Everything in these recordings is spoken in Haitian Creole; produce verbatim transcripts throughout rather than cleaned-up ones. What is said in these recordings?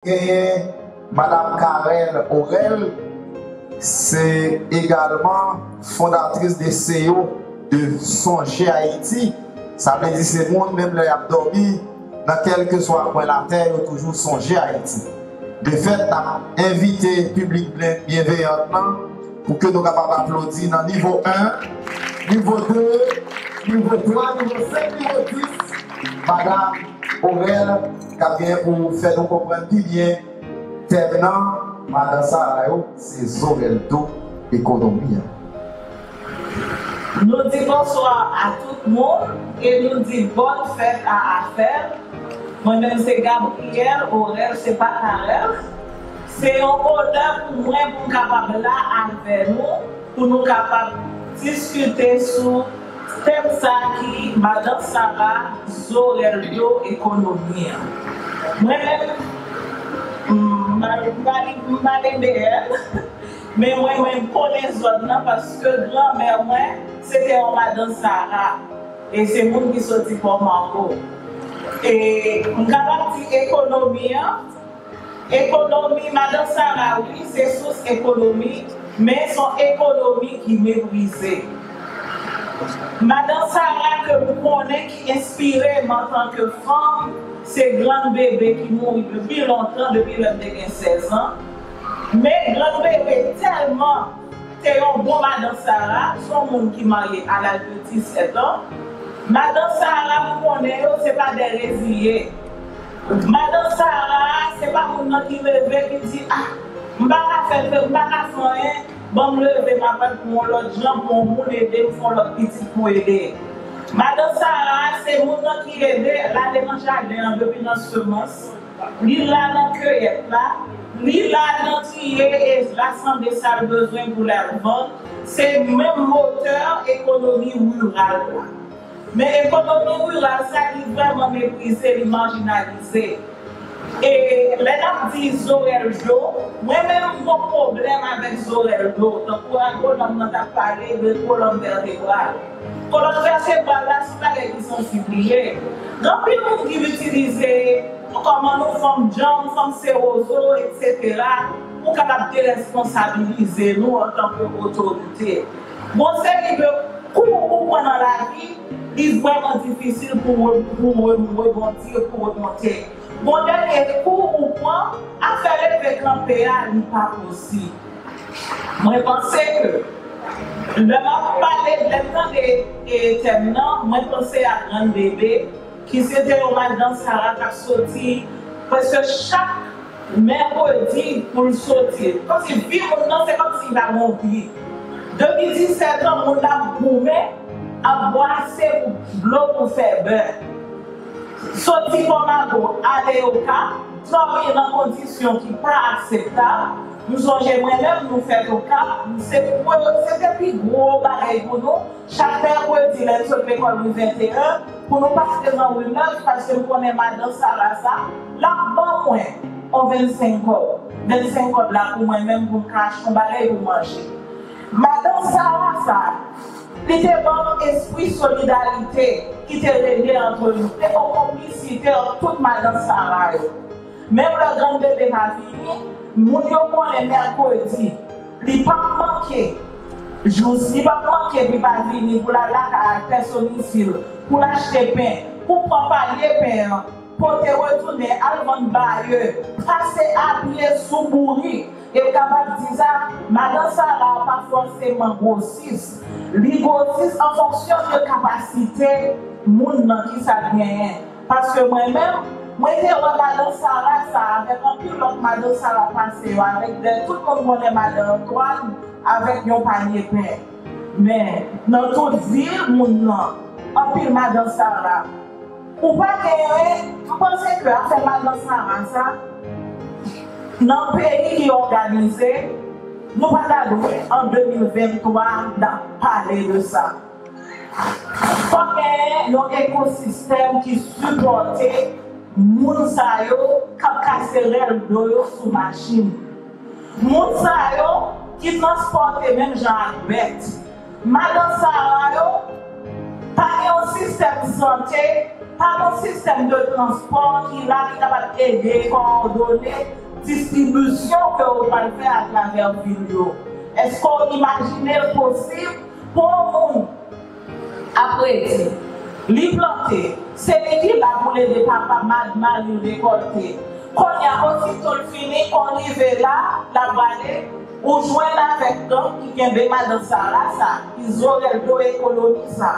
Genyen Madam Carel Orel, se egalman fondatris de C E O de Sonje Ayiti. Sa vle di se moun, menm lè y ap dòmi, nan kèlkeswa kwen latè, yo toujou sonje Ayiti. De fèt, n ap envite piblik byen-, byenveyan nan pou ke nou kapab aplodi nan nivo en, nivo de, nivo twa, nivo senk, nivo dis, Madam Orel, k ap genyen pou fè nou konprann pi byen tèm nan, madan Sara yo, se zorèl do ekonomi an. Nou di bonswa a tout moun e nou di bòn fèt a afè. Mwen menm se Gabriel Orel, se pa Carel. Se yon onè pou mwen pou m kapab la avè nou, pou nou kapab diskite sou tèm sa ki madan Sara, zorèl do ekonomi an. Mwen menm, m, m pa, m pa, m pa renmen bèl, men mwen, mwen konnen zòn nan paske granmè mwen, se te yon madan Sara. E se moun ki soti Pòmango. E m kapab di ekonomi an, ekonomi, madan Sara, wi, se sous ekonomi, men se yon ekonomi ki meprize. Madan Sara ke m konnen ki enspire m antanke fanm, se grann bebe ki mouri depi lontan, depi lè m te gen sèz an. Men grann bebe tèlman te yon bon madan Sara, se yon moun ki marye a laj de disèt an. Madan Sara, m konnen yo, se pa de reziye. Madan Sara, se pa moun nan ki leve, ki di, "Ah, m pa ka fè, m pa ka fè anyen, ban m leve, m ap al pou yon lòt jan, pou yon moun ede m, fè yon lòt pitit pou ede." Madan Sara, se moun nan ki ede, l ale nan jaden an, depi nan semans. Li la nan kiyèt la, li la nan triye e rasanble sa l bezwen pou l al vann. Se menm motè ekonomi riral la. Men ekonomi riral sa ki vrèman meprize, li majinalize. E lè n ap di zorèl do, mwen menm m gon pwoblèm avèk zorèl do. Tankou agwonòm nan t ap pale de kolòn vètebral. Kolòn vètebral la se bagay ki sansib li ye. Gen anpil moun ki itilize kòman nou fanm djanm, fanm se wozo, etsetera, pou kapab deresponsabilize nou antanke otorite. Gon seri de kou ou pran nan lavi, li vrèman difisil pou w, pou w rebondi, pou w remonte. Gon dènye kou ou pran, afè leve kanpe a, li pa posib. Mwen panse ke lè m ap pale, lè m tande, e, tèm nan, mwen panse a grann bebe, ki se te yon madan Sara k ap soti prèske chak mèkredi pou l soti. Kòmsi vi moun nan, se kòmsi li pa gen yon vi. Depi disèt an, moun nan ap goumen, ap bwase pou dlo pou fè bè. Soti Pòmago ale Okap, dòmi nan kondisyon ki pa akseptab. M sonje mwen menm, nou fèt Okap, se pou, se te pi gwo bagay pou nou. Chak mèkredi, lè n sot lekòl ri venteyen, pou nou pase nan ri nèf, paske m konnen madan Sara sa, l ap ban mwen yon vennsenk kòb. Vennsenk kòb la pou mwen menm, pou m ka achte yon bagay pou manje. Madan Sara sa, li te ban m espri solidarite ki te rene ant nou. Te gen konplisite ant tout madan Sara yo. Menm lè grann bebe pa vini, moun yo konnen mèkredi, li p ap manke jou, li p ap manke pou li pa vini, pou l al lakay ak pè Sonisil, pou l achte pen, pou pran palye pen an, pote retounen, al vann ba yo, pase apye sou bourik. E m kapab di sa, madan Sara pa fòseman gwosis. Li gwosis an fonksyon de kapasite moun nan, kisa l genyen. Paske mwen menm, mwen te wè madan Sara sa avèk anpil lòt madan Sara pase yo, avèk de, tout moun konnen madan Antoine avèk yon panye pen. Men, nan tout vi moun nan, anpil madan Sara. Ou pa genyen, m panse ke afè madan Sara sa, nan peyi ki òganize, nou pa ta dwe an de mil venntwa n ap pale de sa. Fòk genyen yon ekosistèm ki sipòte moun sa yo k ap kase rèl do yo sou machin. Moun sa yo ki transpòte menm jan ak bèt. Madan Sara yo pa gen yon sistèm sante Pa gen sistèm de transpò ki la ki kapab ede kowòdone distribisyon ke w pral fè atravè vil yo. Èske w imajine l posib pou yon moun ap redi, li plante, se li ki la pou l ede papa, mari l rekòlte. Kounye a, osito l fini, kon rive la, l ap prale, ou jwenn avèk gang ki kenbe madan Sara sa, ki zorèl do ekonomi sa.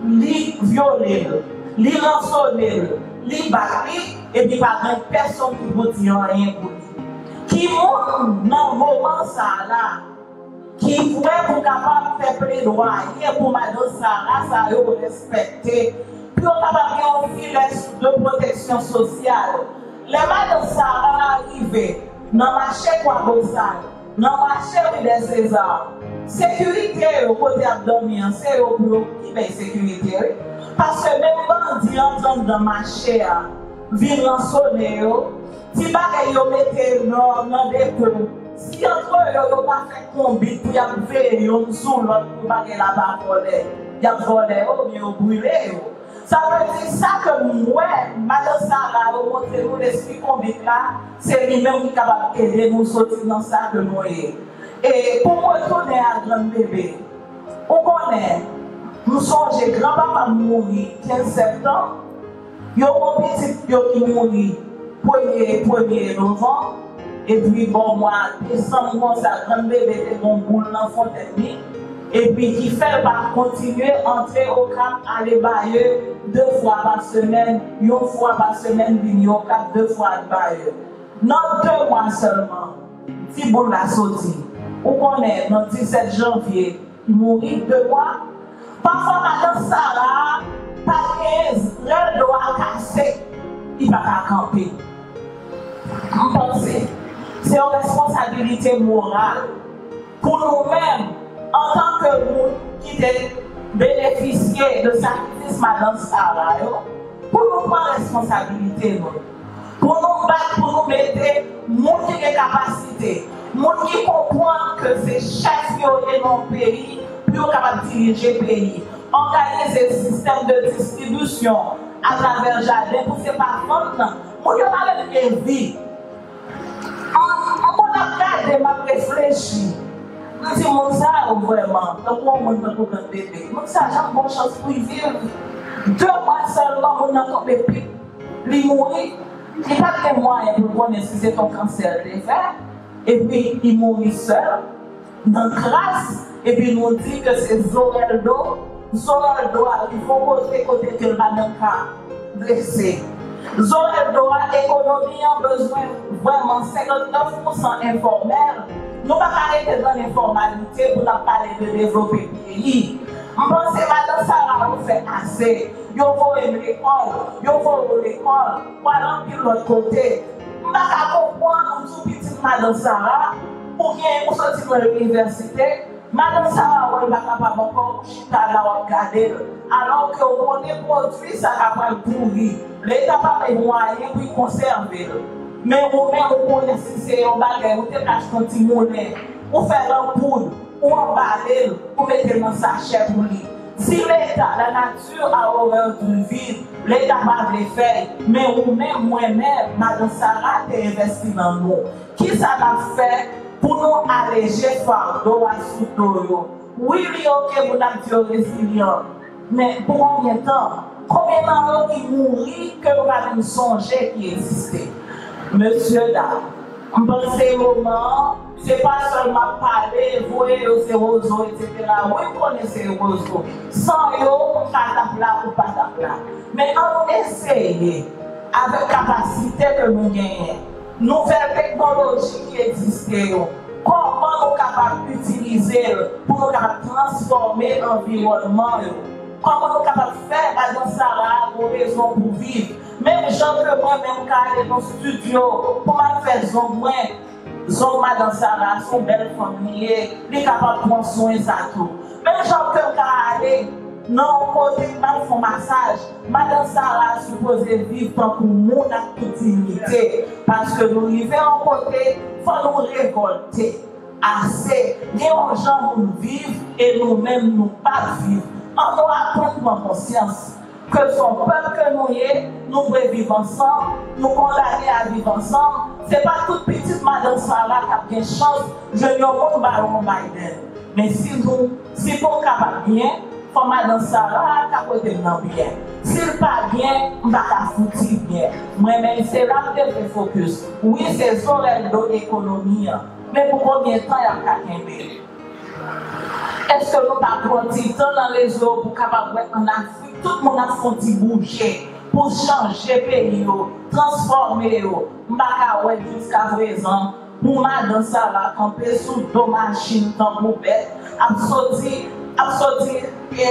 Li vyole l, li ransone l, li bat li, epi pa gen pèsonn ki pou di anyen pou li. Ki moun nan moman sa a la ki prè pou kapab fè pledwaye pou madan Sara sa yo respekte, pou yo kapab gen yon filè de pwoteksyon sosyal? Lè madan Sara rive nan mache Kwabosal, nan mache Ri dè Seza, sekirite yo kote y ap dòmi an, se yo pou yo ki bay sekirite, wi. Paske menm bandi antre anndan mache a, vin ransone yo, ti bagay yo mete nan, nan depo. Si antre yo, yo pa fè konbit pou y ap veye youn sou lòt pou bagay la pa vòlè, y ap vòlè yo oubyen yo brile yo. Sa vle di sa ke m wè, madan Sara yo montre nou lespri konbit la, se li menm ki kapab ede nou soti nan sa ke nou ye. E pou m retounen a grann bebe, ou konnen, m sonje granpapa m mouri kenz septanm, yo gen yon pitit yo ki mouri premye, premye novanm, epi bò mwa desanm konsa, grann bebe te gen yon boul nan fontèn li, epi ki fè l pa kontinye antre Okap, ale Bayeux de fwa pa semèn, yon fwa pa semèn vini Okap, de fwa al Bayeux. Nan de mwa sèlman, ti boul la soti. Ou konnen, nan disèt janvye, li mouri de mwa. Pafwa madan Sara pa gen rèl do a kase, li pa ka kanpe. M panse se yon responsabilite moral pou nou menm, antanke moun ki te benefisye de sakrifis madan Sara yo, pou nou pran responsabilite nou. Pou nou bat, pou nou mete moun ki gen kapasite, moun ki konprann ke se chèf yo ye nan peyi, pou yo kapab dirije peyi, òganize sistèm de distribisyon atravè jaden, pou se pa vann nan. Moun yo pa menm gen vi. M, m konn ap gade, m ap reflechi. M di, moun sa yo vrèman, tankou yon moun tankou grann bebe. Moun sa, jan bon chans pou l viv. De mwa sèlman, moun nan tonbe pip. Li mouri. Li pa t gen mwayen pou l konnen si se t yon kansè l te fè. Epi, li mouri sèl, nan kras. Epi nou di ke se Zorèl Do. Zorèl Do a rive yon kote, kote ke l pa menm ka drese. Zorèl Do a, ekonomi an bezwen vrèman senkantnèf pousan enfòmèl. Nou pa ka rete nan enfòmalite pou n ap pale de devlope peyi. M panse madan Sara yo fè ase. Yo voye m lekòl, yo voye w lekòl, w al anpil lòt kote. M pa ka konprann yon tou pitit madan Sara, ou gen ou soti nan inivèsite, madan Sara wè l pa kapab ankò, ou chita la w ap gade l. Alò ke w konnen pwodui sa ka pral pouri. Leta pa bay mwayen pou l konsève l. Men ou menm ou konnen si se yon bagay, ou te ka achte yon ti moulen, ou fè l an poud, ou anbale l, ou mete l nan sachè pou li. Si Leta, la nature a horreur du vide, Leta pa vle fè l, men ou menm, mwen menm, madan Sara te envèsti nan nou. Kisa n ap fè pou nou aleje fado a sou do yo? Wi, li oke pou n ap di yo rezilyan, men pou konbyen tan? Konbyen nan yo ki mouri ke nou pa menm sonje ki egziste? Mesye dam, m panse moman an, se pa sèlman ap pale, voye yo se wozo, etsetera. Wi, m konnen se wozo. San yo, m pa t ap la, ou pa t ap la. Men ann nou eseye, avèk kapasite ke nou genyen, nouvèl teknoloji ki egziste yo, kòman nou kapab itilize l pou nou kapab transfòme anviwònman yo? Kòman nou kapab fè madan Sara a gon rezon pou viv? Menm jan ke mwen menm ka ale nan estidyo pou m al fè zong mwen, zong madan Sara se yon bèl fanm li ye, li kapab pran swen sa tou. Menm jan ke m ka ale nan yon kote m al fè yon masaj, madan Sara sipoze viv tankou moun ak tout diyite, paske nou rive yon kote, fò nou revòlte. Ase, gen yon jan moun viv e nou menm nou p ap viv. Ann nou aprann pran konsyans. Ke se yon pèp ke nou ye, nou dwe viv ansanm, nou kondane a viv ansanm. Se pa tout pitit madan Sara k ap gen chans jwenn yon moun ba yo yon Biden. Men si nou, si pou m kapab byen, fò madan Sara a ka pote m nan byen. Si l pa byen, m pa ka fouti byen. Mwen menm, se la m te vle fokis. Wi, se Zorèl do ekonomi an. Men pou konbyen tan y ap ka kenbe l? Èske nou pa pran ti tan nan rezo pou kapab wè an Afrik, tout moun ap fè yon ti bouje pou chanje peyi yo, transfòme yo? M pa ka wè jiskaprezan pou madan Sara kanpe sou do machin tankou bèt, ap soti, ap soti e,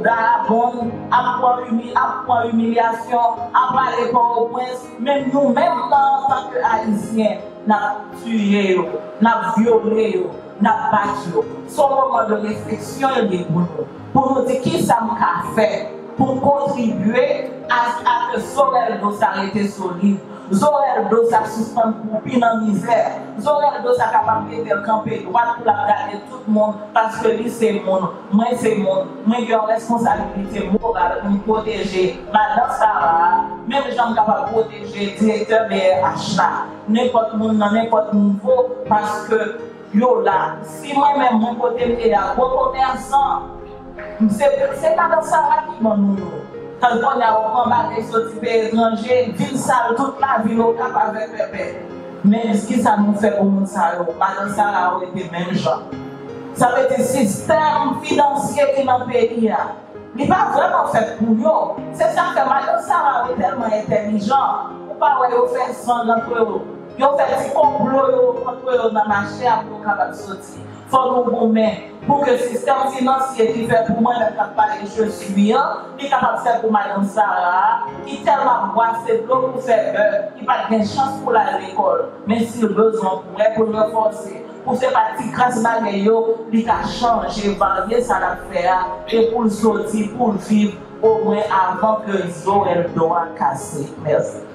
Dayabonn, ap pran imi-, ap pran imilyasyon, ap ale Pòtoprens, menm nou menm nan antanke Ayisyen, n ap tiye yo, n ap vyole yo, n ap bat yo. Se yon moman de refleksyon li ye pou nou, pou nou di kisa m ka fè pou m kontribye a, a ke Zorèl do sa rete solid, Zorèl do sa sispann kwoupi nan mizè, Zorèl do sa kapab mete l kanpe dwat pou l ap gade tout moun, paske li se moun, mwen se moun, mwen gen yon responsabilite moral pou m pwoteje madan Sara a, menm jan m kapab pwoteje direktè B R H la, nenpòt moun nan nenpòt nivo, paske yo la. Si mwen menm, mwen kote m ye a, gwo komèsan, se, se madan Sara ki ban nou yo. Tan kounye a, ou pran bagay soti peyi etranje, vin sal tout lavil Okap avèk pèpè. Men kisa nou fè pou moun sa yo? Madan Sara yo rete menm jan. Sa vle di sistèm finansye ki nan peyi a, li pa vrèman fèt pou yo. Se sa k fè madan Sara yo tèlman entèlijan, ou pa wè yo fè zang ant yo. Yo fè ti konplo yo ant yo nan mache a pou yo kapab soti. Fò nou goumen pou ke sistèm finansye ki fèt pou mwen menm k ap pale je suis an, li kapab fèt pou madan Sara a, ki tèlman ap bwase dlo pou fè bè, ki pa t gen chans pou l al lekòl. Men si l bezwen prè pou l ranfòse, pou se pa ti kras bagay yo, li ka chanje, varye sa l ap fè a, e pou l soti, pou l viv, omwen avan ke Zorèl do a kase. Mèsi.